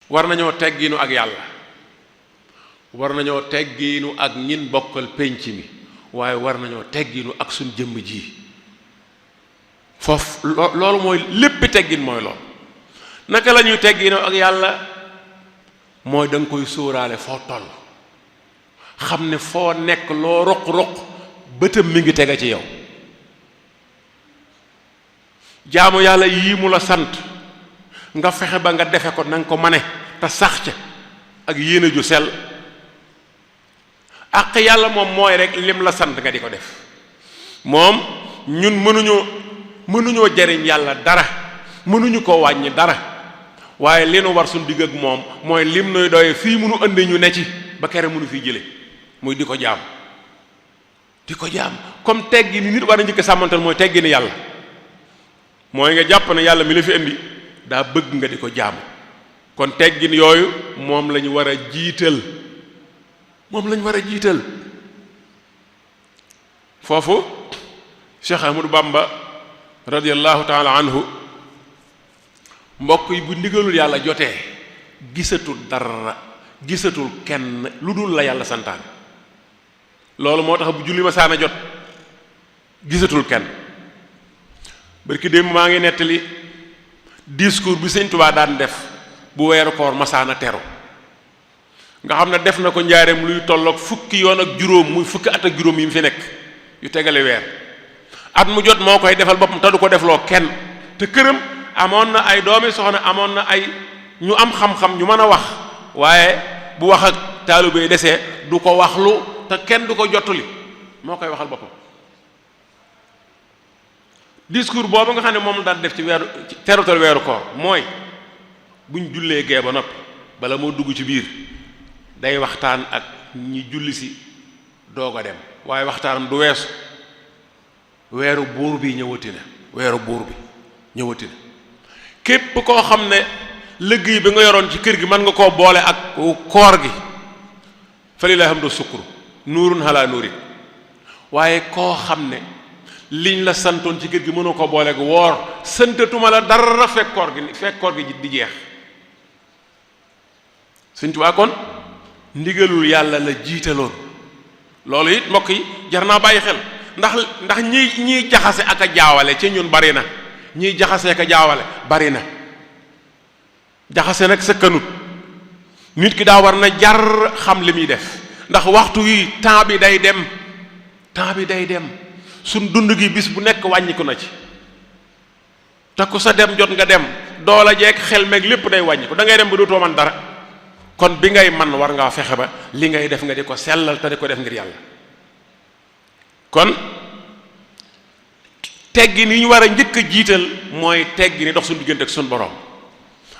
war nañoo teggiinu ak yàlla, war nañoo teggiinu ak ñin bokkal pénc mi, waaye war nañoo teggiinu ak suñ jëmm ji. foofu loolu mooy lépp teggin mooy loolu. naka la ñuy teggiinu ak yàlla mooy da nga koy sóoraale foo toll, xam ne foo nekk loo roq-roq bëtam mi ngi tega ci yow. jaamu yàlla yii mu la sant nga fexe ba nga defe ko na nga ko mane te sax ca ak yéene ju sell. ak yàlla moom mooy rek lim la sant nga di ko def. moom ñun mënuñoo jariñ yàlla dara, mënuñu ko wàññi dara, waaye li nu war suñ digg ak moom mooy lim nuy doye fii munu andi ñu ne ci ba kere mënu fii jële, muy di ko jaam comme teggi ni nit war a njëkk sàmmantal mooy teggi ni yàlla, mooy nga jàpp ne yàlla mi la fi indi daa bëgg nga di ko jaam. kon teggin yooyu moom lañu war a jiital, foofu Cheikh Ahmadou Bamba radiyallahu taala anhu mbokk yi bu ndigalul yàlla jotee gisatul dara, gisatul kenn lu dul la yàlla santaane. loolu moo tax bu julli ma saana jot gisatul kenn. barki démb maa ngi nettali discours bi Sëñ Tuubaa daan def bu weeru koor masaana teru, nga xam ne def na ko njaareem luy tolloog fukki yoon ak juróom, muy fukki at ak juróom yi mu fi nekk yu tegale weer. at mu jot moo koy defal boppam te du ko defloo kenn, te këram amoon na ay doomi soxna, amoon na ay ñu am xam-xam ñu mën a wax, waaye bu wax ak taalibe yi desee du ko waxlu te kenn du ko jottali, moo koy waxal boppam. discours boobu nga xam ne moom la daan def ci terutal weeru koor mooy buñ jullee gee ba noppi bala moo dugg ci biir day waxtaan ak ñi julli si doog a dem, waaye waxtaanam du weesu weeru buur bi ñëwati na. képp koo xam ne liggéey bi nga yoroon ci kër gi mën nga koo boole ak koor gi fa lillahi hamdu sukru nuurun ala nuurin, waaye koo xam ne liñ la santoon ci kër gi mënoo ko booleeg woor, santatuma la dara fekk koor gi di jeex. Sëñ Tuubaa kon ndigalul yàlla la jiitaloon. loolu it mbokk yi jar naa bàyyi xel, ndax ñiy jaxase ak a jaawale ci ñun bari na, ñiy jaxase ak a jaawale bari na. jaxase nag sëkkanut, nit ki daa war na jar xam li muy def, ndax waxtu wi temps bi day dem. suñ dund gi bis bu nekk wàññiku na ci, te ku sa dem jot nga dem, doola jeeg xel meeg lépp day wàññiku, da ngay dem ba dootoo man dara. kon bi ngay man war ngaa fexe ba li ngay def nga di ko sellal te di ko def ngir yàlla. kon teggi ni ñu war a njëkk a jiital mooy teggi ni dox suñu diggante ak suñu borom.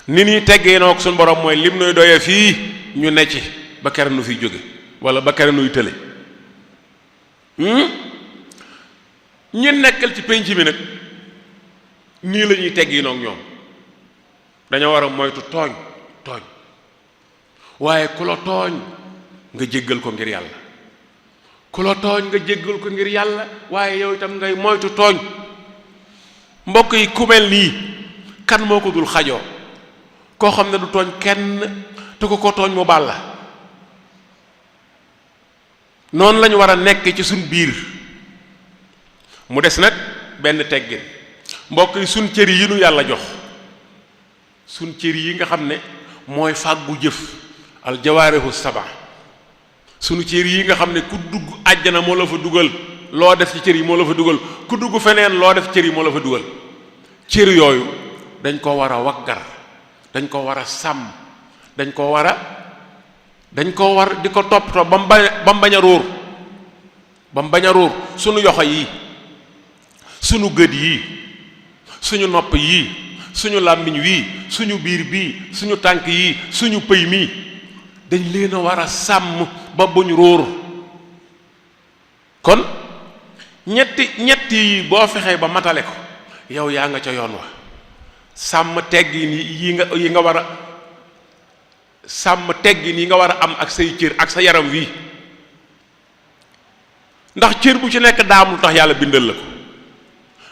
ni ñuy teggee noo ak suñu borom mooy lim nuy doyee fii ñu ne ci ba kere nu fiy jóge wala ba kere nuy tële. ñi nekkal ci penc mi nag nii la ñuy teggi noog ñoom, dañoo war a moytu tooñ, waaye ku la tooñ nga jéggal ko ngir yàlla, waaye yow itam ngay moytu tooñ. mbokk yi ku mel nii kan moo ko dul xajoo, koo xam ne du tooñ kenn te ko tooñ mu baal la. noonu lañu war a nekk ci suñ biir. mu des nag benn teggin, mbokk yi suñ cër yi nu yàlla jox, suñ cër yi nga xam ne mooy fàggu jëf, aljawaarihu saba, suñu cër yi nga xam ne ku dugg àjjana moo la fa dugal, loo def ci cër yi moo la fa dugal, ku dugg feneen loo def cër yi moo la fa dugal. cër yooyu dañ ko war a waggar, dañ ko war a sàmm, dañ ko war di ko toppatoo ba mu bañ a ruur, suñu yoxo yi, suñu gët yii, suñu nopp yii, suñu làmmiñ wii, suñu biir bii, suñu tànk yii, suñu pëy mii, dañ leen a war a sàmm ba buñ ruur. kon ñetti yi boo fexee ba matale ko yow yaa nga ca yoon wa. sàmm teggin yi nga war a sàmm teggin yi nga war a am ak say cër ak sa yaram wii, ndax cër bu ci nekk daam lu tax yàlla bindal la ko.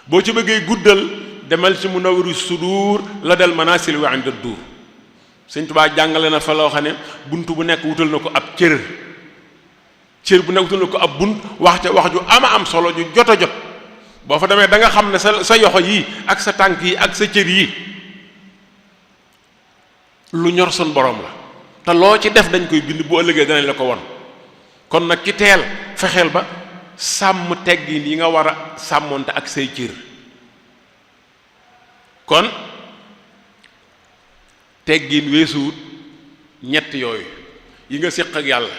boo ci bëggee guddal demal ci Munawwirus Sudur la del manasil wa inda dur, Sëñ Tuubaa jàngale na fa loo xam ne bunt bu nekk wutal na ko ab cër bu nekk wutal na ko ab bunt wax ca wax ju ama am solo ju jot a jot boo fa demee da nga xam ne sa yoxo yi ak sa tànk yi ak sa cër yi lu ñor sun borom la te loo ci def dañ koy bind bu ëllëgee danañ la ko won kon nag ki teel fexeel ba sàmm teggin yi nga war a sàmmoonte ak say cër kon teggin weesuwut ñett yooyu yi nga séq ak yàlla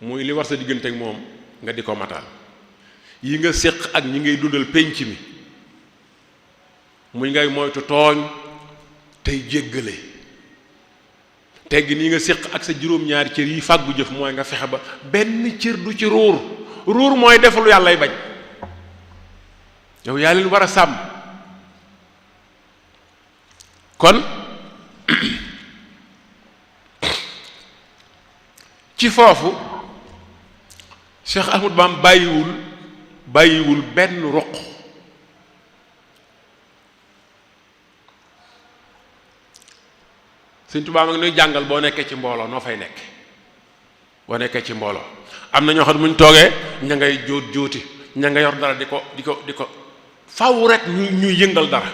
muy li war sa diggante ak moom nga di ko matal yi nga séq ak ñi ngay dundal pénc mi muy ngay moytu tooñ tey jéggale teggin yi nga séq ak sa juróom-ñaari cër yi fàggu jëf mooy nga fexe ba benn cër du ci ruur mooy def lu yàllay bañ yow yaa leen war a sàmm kon ci foofu Cheikh Ahmadou Bamba bàyyiwul benn ruq Sëñ Tuubaa ma ngi nuy jàngal boo nekkee ci mbooloo noo fay nekk boo nekkee ci mbooloo am na ñoo xam ne muñ toogee ña ngay jóoti ña nga yor dara di ko faw rek ñuy yëngal dara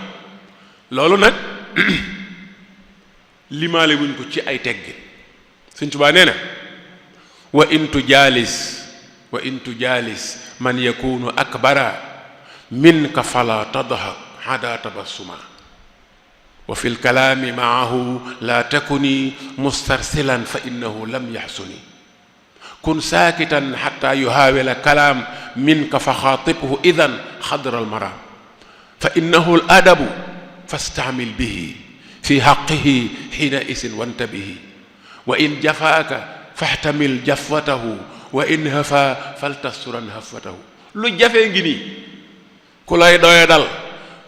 loolu nag limaale wuñ ko ci ay teggin Sëñ Tuubaa nee na wa in tujaalis man yakunu akbara minka fala tadhak hada tabassuma wa fi lkalaami maahu la takuni mustarsilan fa innahu lam yaxsuni kun saakitan xata yuhaawila kalaam minka fa xaatibhu idan xadra almaraam fa innahu aladabu fastaamil bihi fi xaqihi xiina isin wantabihi wa in jafaaka faxtamil jafwatahu wa in hafa faltasturan hafwatahu lu jafee ngi nii ku lay doye dal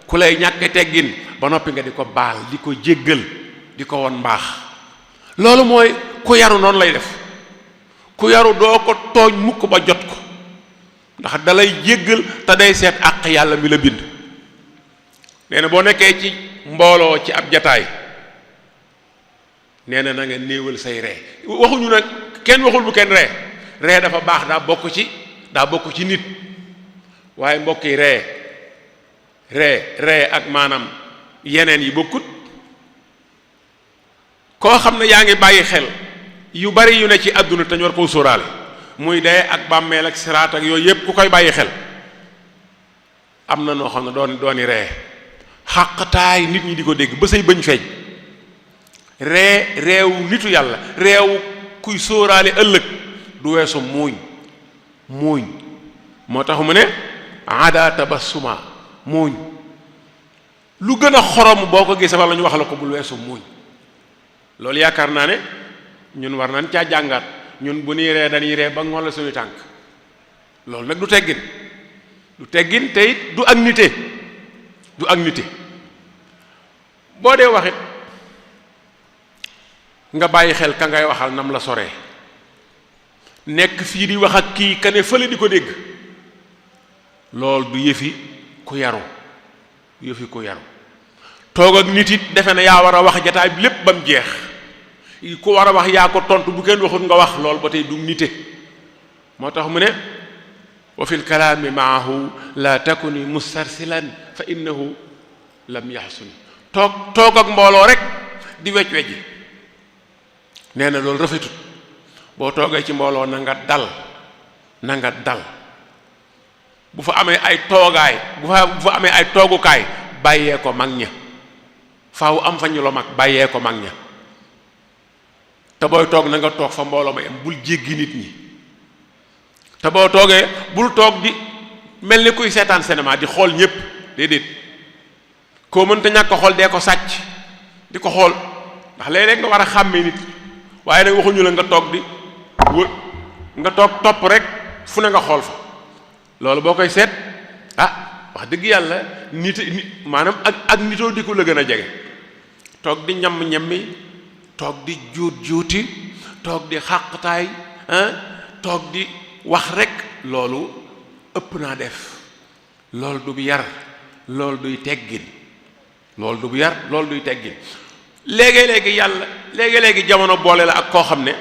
ku lay ñàkk teggin ba noppi nga di ko baal di ko jéggal di ko won mbaax loolu mooy ku yaru noonu lay def ku yaru doo ko tooñ mukk ba jot ko ndax dalay jéggal te day seet àq yàlla mi la bind nee na boo nekkee ci mbooloo ci ab jataay nee na nga néewal say ree waxuñu nag kenn waxul bu kenn ree dafa baax daa bokk ci nit waaye mbokk yi ree ak maanaam yeneen yi bokkut koo xam ne yaa ngi bàyyi xel yu bari yu ne ci àdduna te ñu war koo sóoraale muy dee ak bàmmeel ak siraat ak yooyu yépp ku koy bàyyi xel am na noo xam ne dooni ree xàqtaay nit ñi di ko dégg ba say bëñ feeñ reewu nitu yàlla reewu kuy sóoraale ëllëg du weesu muuñ moo tax mu ne ada tabassuma muuñ lu gën a xorom boo ko gisee walla ñu wax la ko bul weesu muuñ loolu yaakaar naa ne ñun war nañ caa jàngaat ñun bu ñuy ree dañuy ree ba ngoon suñu tànk loolu nag du teggin te it du ak nite boo dee waxit nga bàyyi xel ka ngay waxal nam la soree nekk fii di wax ak kii ka ne fële di ko dégg loolu du yëfi ku yaru toog ak nit it defe na yaa war a wax jataay bi lépp ba mu jeex ku war a wax yaa ko tontu bu kenn waxut nga wax loolu ba tey du nite moo tax mu ne wa fi lkalaami maahu la takuni mustarsilan fa innahu lam yaxsuni toog ak mbooloo rek di wej-weji nee na loolu rafetut boo toogee ci mbooloo na nga dal bu fa amee ay toogaay bu fa amee ay toogukaay bàyyee ko mag ña faaw am fa ñu la mag bàyyee ko mag ña te booy toog na nga toog fa mbooloo ma am bul jéggi nit ñi te boo toogee bul toog di mel ni kuy seetaan cinéma di xool ñépp déedéet koo mënta ñàkk ko xool dee ko sàcc di ko xool ndax léeg-léeg nga war a xàmmee nit waaye nag waxuñu la nga toog di nga toog topp rek fu ne nga xool fa loolu boo koy seet wax dëgg yàlla nit maanaam ak nitoo di ko la gën a jege toog di ñammi toog di juuti toog di xàqtaay toog di wax rek loolu ëpp naa def loolu du yar loolu duy teggin léegi-léegi yàlla léegi-léegi jamono boole la ak koo xam ne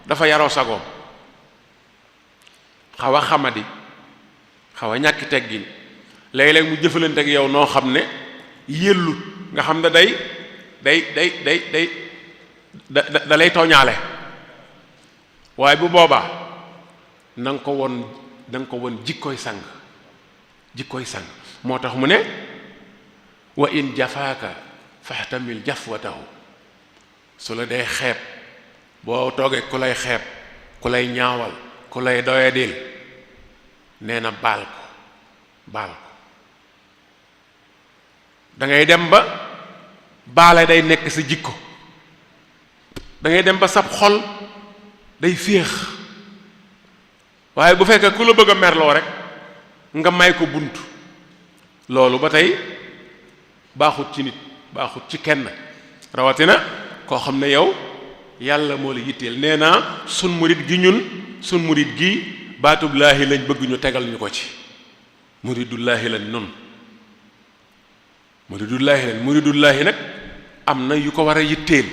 dafa yaroo sagoom xaw a xamadi xaw a ñàkki teggin léegi-léegi mu jëfalante ak yow noo xam ne yellut nga xam ne day da lay tooñaale waaye bu boobaa na nga ko won jikkooy sang moo tax mu ne wa in jafaaka fahtamil jafwatahu su la dee xeeb boo toogee ku lay xeeb ku lay ñaawal ku lay doyadil nee na baal ko da ngay dem ba baale day nekk sa jikko da ngay dem ba sab xol day féex waaye bu fekkee ku la bëgg a merloo rek nga may ko bunt loolu ba tey baaxut ci nit baaxut ci kenn rawatina koo xam ne yow yàlla moo la yitteel nee naa sun murit gi baatub laahi lañ bëgg ñu tegal ñu ko ci muridullaahi lañ nun muridullaahi nag am na yu ko war a yitteel